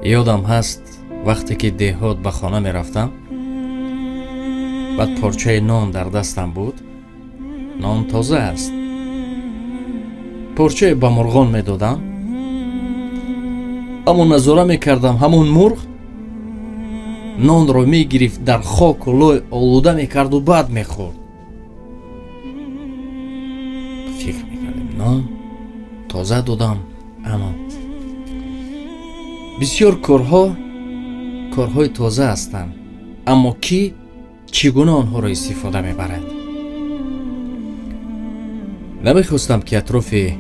Ёдам ҳаст, вақте ки деҳот ба хона мерафтам, баъд порчаи нон дар дастам буд. Нон тоза аст, порчае ба мурғон медодам, аммо назора мекардам, ҳамон мурғ нонро мегирифт, дар хоку лой олуда мекарду баъд мехӯрд. Фикр мекардем, нон тоза додам, аммо бисёр корҳо корҳои тоза ҳастанд, аммо кӣ чӣ гуна онҳоро истифода мебарад? Намехостам, ки атрофи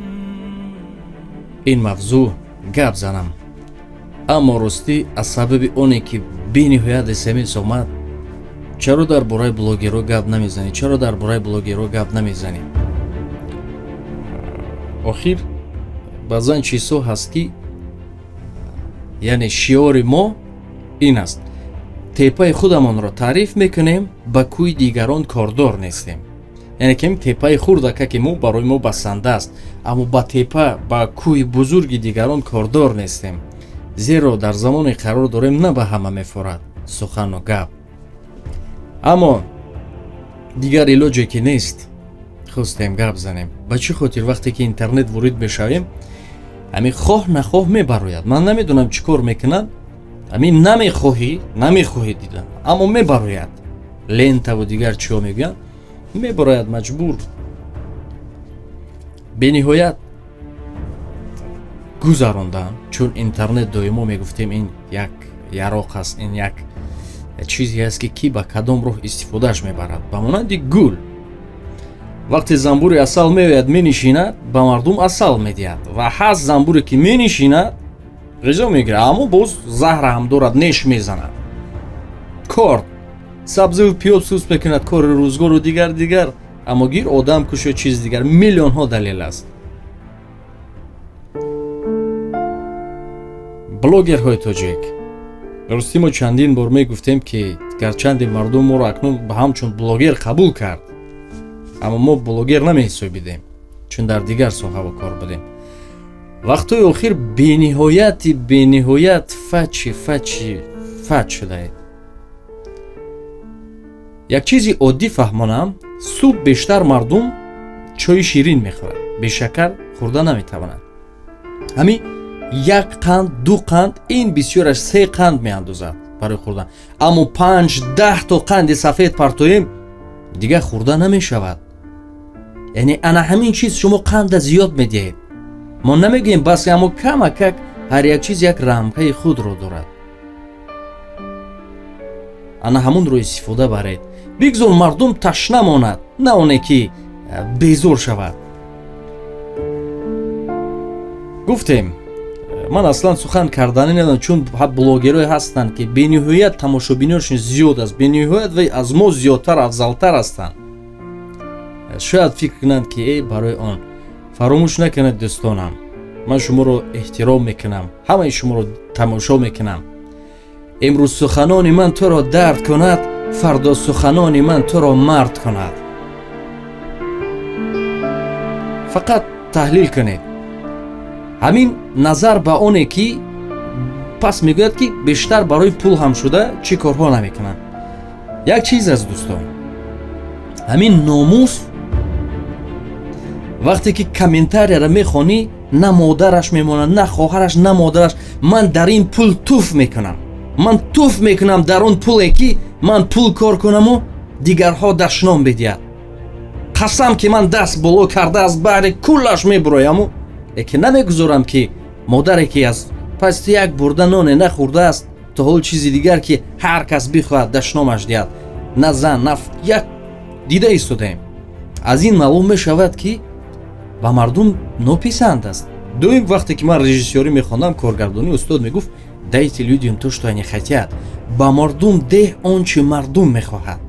ин мавзӯъ гап занам, аммо ростӣ, аз сабаби оне ки бениҳоят СМС омад: «Чаро дар бораи блогерҳо гап намезанӣ? Чаро дар бораи блогерҳо гап намезанӣ?» Охир баъзан чизҳо ҳаст, ки яъне шиори мо ин аст: теппаи худамонро таъриф мекунем, ба кӯи дигарон кордор нестем. Яъне ки теппаи хурдака ки мо барои мо басанда аст, аммо ба теппа, ба кӯи бузурги дигарон кордор нестем, зеро дар замоне қарор дорем, на ба ҳама мефорад сухану гап. Аммо дигар илоҷе ки нест, хостем гап занем. Ба чӣ хотир? Вақте ки интернет ворид мешавем, ҳамин хоҳ нахоҳ мебарояд. Ман намедонам, чӣ кор мекунанд, ҳамин намехоҳӣ, намехоҳӣ дидан, аммо мебарояд. Лентаву дигар чиҳо мегӯянд, мебарояд, маҷбур. Бениҳоят гузарондан, чун интернет доимо мегуфтем, ин як яроқ аст, ин як чизе аст, ки кӣ ба кадом роҳ истифодааш мебарад. Ба монанди гул, вақте занбури асал меояд, менишинад, ба мардум асал медиҳад, ва ҳаст занбуре, ки менишинад, ғизо мегирад, аммо боз заҳра ҳам дорад, неш мезанад, кор сабзиву пиёз суст мекунад, кори рӯзгору дигар дигар, аммо гир одам кушу чизи дигар, миллионҳо далел аст. Блогерҳои тоҷик, ростӣ, мо чандин бор мегуфтем, ки гарчанде мардум моро акнун ба ҳамчун блогер қабул кард, аммо мо блогер намеҳисобидем, чун дар дигар соҳаву кор будем. Вақтҳои охир бениҳояти бениҳоят фачи фачи фач шудаед. Як чизи оддӣ фаҳмонам: субҳ бештар мардум чои ширин мехӯрад, бешакар хӯрда наметавонад. Ҳамин як қанд, ду қанд, ин бисёраш се қанд меандозад барои хӯрдан, аммо 5-10 то қанди сафед партоем, дигар хӯрда намешавад. Яъне ана ҳамин чиз, шумо қанда зиёд медиҳед. Мо намегӯем бас, аммо камакак ҳар як чиз як рамкаи худро дорад, ана ҳамонро истифода баред. Бигзор мардум ташна монад, на оне ки безор шавад. Гуфтем, ман аслан сухан карданӣ надорам, чун блогерое ҳастанд, ки бениҳоят тамошобинёшон зиёд аст, бениҳоят ва аз мо зиёдтар, афзалтар ҳастанд. Шояд фикр кунанд, ки э барои он. Фаромӯш накунед, дӯстонам, ман шуморо эҳтиром мекунам, ҳамаи шуморо тамошо мекунам. Имрӯз суханони ман туро дард кунад, фардо суханони ман туро мард кунад. Фақат таҳлил кунед ҳамин назар ба оне, ки пас мегӯяд, ки бештар барои пул ҳам шуда чӣ корҳо намекунанд. Як чиз аст, дӯстон, ҳамин номус. Вақте ки комментарияро мехонӣ, на модараш мемонад, на хоҳараш, на модараш. Ман дар ин пул туф мекунам, ман туф мекунам дар он пуле, ки ман пул кор кунаму дигарҳо дашном бидиҳад. Қасам, ки ман даст боло карда аз баҳри куллаш мебурояму, лекин намегузорам, ки модаре, ки аз пасти як бурда ноне нахӯрдааст то ҳол, чизи дигар, ки ҳар кас бихоҳад дашномаш диҳад, на зан, на як дида истодаем. Аз ин маълум мешавад, ки ба мардум нописанд аст. Дуюм, вақте ки ман режиссёрӣ мехондам, коргардонӣ, устод мегуфт: «Дайте людям то, что они хотят». Ба мардум деҳ он чи мардум мехоҳад.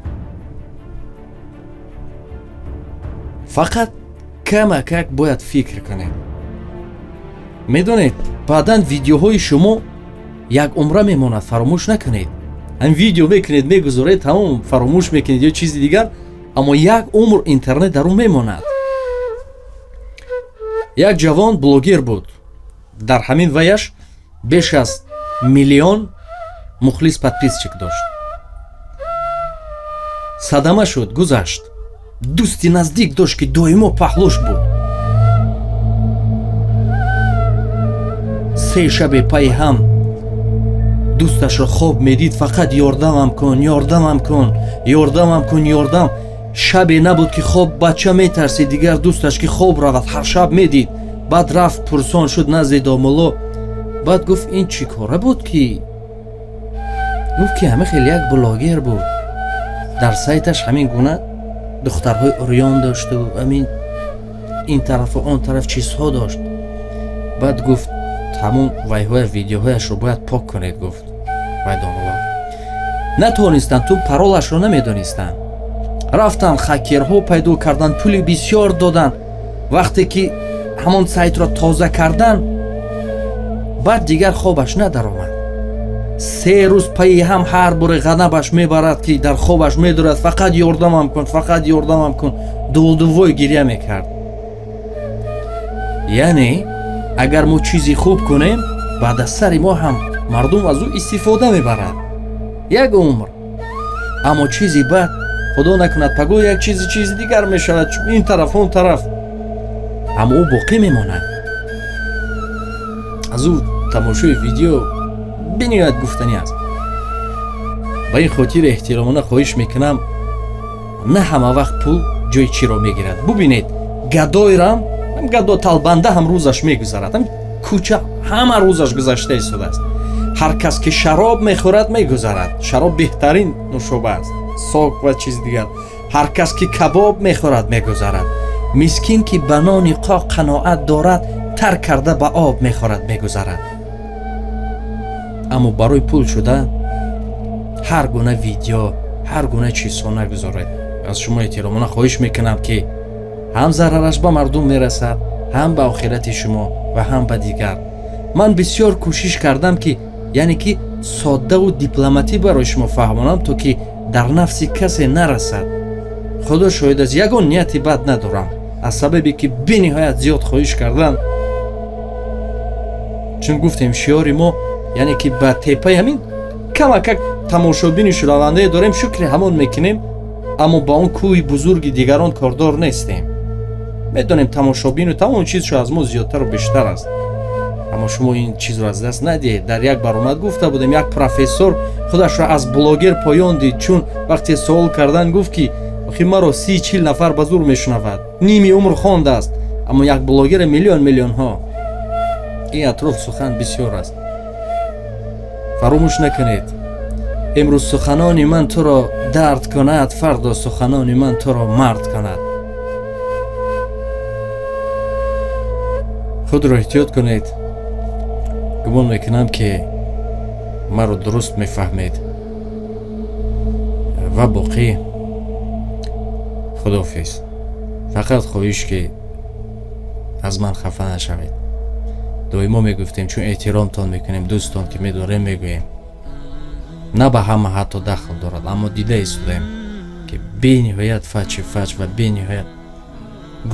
Фақат камакак бояд фикр кунед. Медонед, баъдан видеоҳои шумо як умра мемонад, фаромӯш накунед. Ҳам видео мекунед, мегузоред, тамом, фаромӯш мекунед ё чизи дигар, аммо як умр интернет дар ӯ мемонад. Як ҷавон блогер буд, дар ҳамин ваяш беш аз Миллион мухлис, подписчик дошт. Садама шуд, гузашт. Дӯсти наздик дошт, ки доимо паҳлӯш буд. 3 шаби пайи ҳам дӯсташро хоб медид, фақат ёрдамам кун, ёрдамам кун, ёрдамам кун, ёрдам. Шабе набуд, ки хоб, бача метарсид дигар дӯсташ ки хоб равад, ҳар шаб медид. Баъд рафт, пурсон шуд назди домулло. Баъд гуфт: ин чӣ кора буд? Ки гуфт, ки ҳама хеле як блогер буд, дар сайташ ҳамин гуна духтарҳои урён дошту ҳамин ин тарафу он тараф чизҳо дошт. Баъд гуфт: ҳамун вайҳоя, видеоҳояшро бояд пок кунед. Гуфт вай домулло: натонистанд, ту паролашро намедонистанд. Рафтанд, хакерҳо пайдо карданд, пули бисёр доданд. Вақте ки ҳамон сайтро тоза кардан, баъд дигар хобаш надаромад. 3 рӯз пайи ҳам ҳар боре ғанабаш мебарад, ки дар хобаш медорад: фақат ёрдамам кун, фақат ёрдамам кун. Дувдувой гиря мекард. Яъне агар мо чизи хуб кунем, баъд аз сари мо ҳам мардум аз ӯ истифода мебарад як умр. Аммо чизи бад, худо накунад, пагоҳ як чизи дигар мешавад, ин тараф, он тараф, аммо ӯ боқӣ мемонад. Аз ӯ тамошои видео бениҳоят гуфтанӣ аст. Ба ин хотир эҳтиромона хоҳиш мекунам, на ҳама вақт пул ҷои чиро мегирад. Бубинед, гадойрам, гадо, талбанда ҳам рӯзаш мегузарад, кӯча ҳама рӯзаш гузашта истодааст. Ҳар кас ки шароб мехӯрад, мегузарад. Шароб беҳтарин нӯшоба аст, сок ва чиз дигар. Ҳар кас ки кабоб мехӯрад, мегузарад. Мискин ки ба нони қоқ қаноат дорад, тар карда ба об мехӯрад, мегузарад. Аммо барои пул шуда ҳар гуна видео, ҳар гуна чизҳо нагузоред. Аз шумо эҳтиромона хоҳиш мекунам, ки ҳам зарараш ба мардум мерасад, ҳам ба охирати шумо ва ҳам ба дигар. Ман бисёр кӯшиш кардам, ки яъне ки соддаву дипломатӣ барои шумо фаҳмонам, то ки дар нафси касе нарасад. Худо шоҳид аст, ягон нияти бад надорам. Аз сабабе ки бениҳоят зиёд хоҳиш кардан, чун гуфтем, шиёри мо, яъне ки ба теппаи ҳамин камакак тамошобини шунавандае дорем, шукри ҳамон мекунем, аммо ба он кӯҳи бузурги дигарон кордор нестем. Медонем, тамошобину тамоми чизшо аз мо зиёдтару бештар аст, аммо шумо ин чизро аз даст надиҳед. Дар як баромад гуфта будем, як профессор худашро аз блогер поён дид, чун вақте суол кардан, гуфт, ки охи маро 30-40 нафар ба зур мешунавад, ними умр хондааст, аммо як блогера миллион миллионҳо. Ин атроф сухан бисёр аст. Фаромӯш накунед: имрӯз суханони ман туро дард кунад, фардо суханони ман туро мард кунад. Худро эҳтиёт кунед. Гумон мекунам, ки маро дуруст мефаҳмед. Ва боқӣ худофиз. Фақат хоҳиш, ки аз ман хафа нашавед. Доимо мегуфтем, чун эҳтиромтон мекунем, дӯстон ки медорем, мегӯем, на ба ҳама ҳатто дахл дорад, аммо дида истодаем, ки бениҳоят фачи фач ва бениҳоят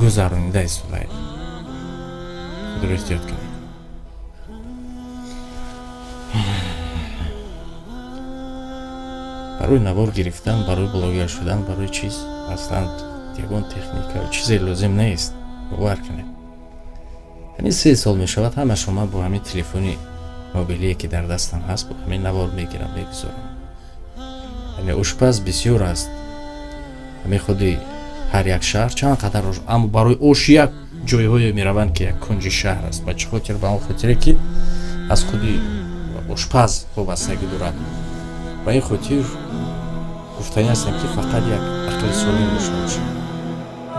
гузаронида истодаед. Худро эҳтиёт кунед. Барои навор гирифтан, барои блогер шудан, барои чиз аслан ягон техника, чизе лозим нест, бовар кунед. Ҳамин 3 сол мешавад, ҳамашо ман бо ҳамин телефони мобилие, ки дар дастам ҳаст, бо ҳамин навор мегирам, мегузорам. Яъне ошпаз бисёр аст, ҳамин худи ҳар як шаҳр чанд қадар, аммо барои ош як ҷойҳое мераванд, ки як кунҷи шаҳр аст. Ба чӣ хотир? Ба он хотире, ки аз худи ошпаз вобастагӣ дорад. Ба ин хотир гуфтанӣ ҳастем, ки фақат як ақли солим дошта бошем.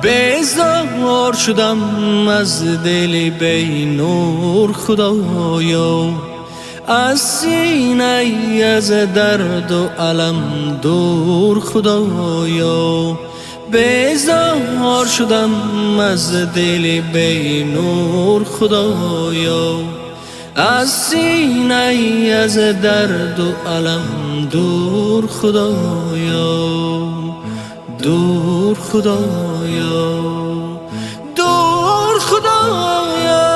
Безор шудам аз дили бенур, худоё, аз синай аз дарду алам дур, худоё. Безор шудам аз дили бенур, худоё, аз синай аз дарду алам дур, худоё, дур, худоё, дур, худоё.